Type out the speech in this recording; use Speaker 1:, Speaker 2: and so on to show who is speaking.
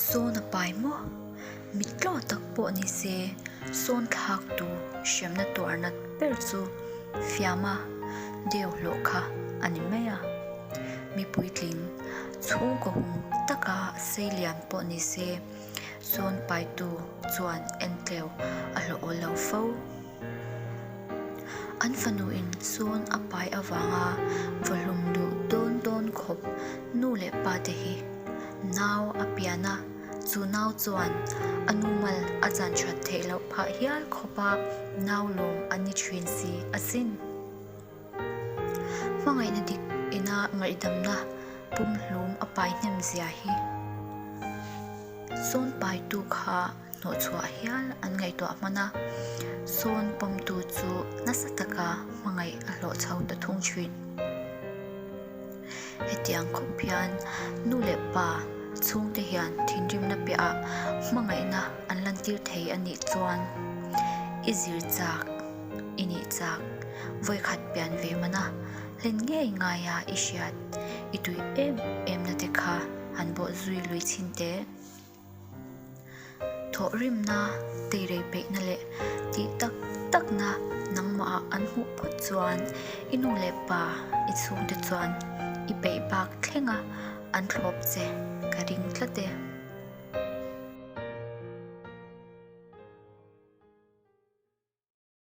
Speaker 1: Sawn a pai maw? Mit tlaw tak pawh ni se, sawn thlaktu hremna tuarna ber chu fiama deu hlawh kha a ni mai a. Mi puitling chhungkaw hung taka sei lian pawh ni se, sawn paitu chuan entleu a hlawh awl lo fo. An fanuin sawn a pai avanga vawhlum duh dawn dawn khawp nu leh pa te hi nau a pian a, chu nau chuan a nu mal a chan that theih loh phah hial khawpa nau lawm an ni thin si asin. Hmangaihna dik ina ngaihdamna pumhlum a pai hnem zia hi sawn paitu kha hnawhchhuah hial an ngaihtuah hman a, sawn pawmtu chu nasa taka hmangaih a hlawh chho ta thung thin. Hetiang khawp hian nu leh pa chhungte hian thinrimna piahah hmangaihna an lantir thei a nih chuan i zir chak i nih chak vawikhat pian ve mana hlen ngei ngaia i hriat i tui em em na te kha han bawh zui lui chhin teh. Thawhrimna, teirei peihna leh tih tak takna nangmahah an hmuh phawt chuan i nu leh pa i chhungte chuan i peih bak thlenga an thlawp che ka ring tlat e.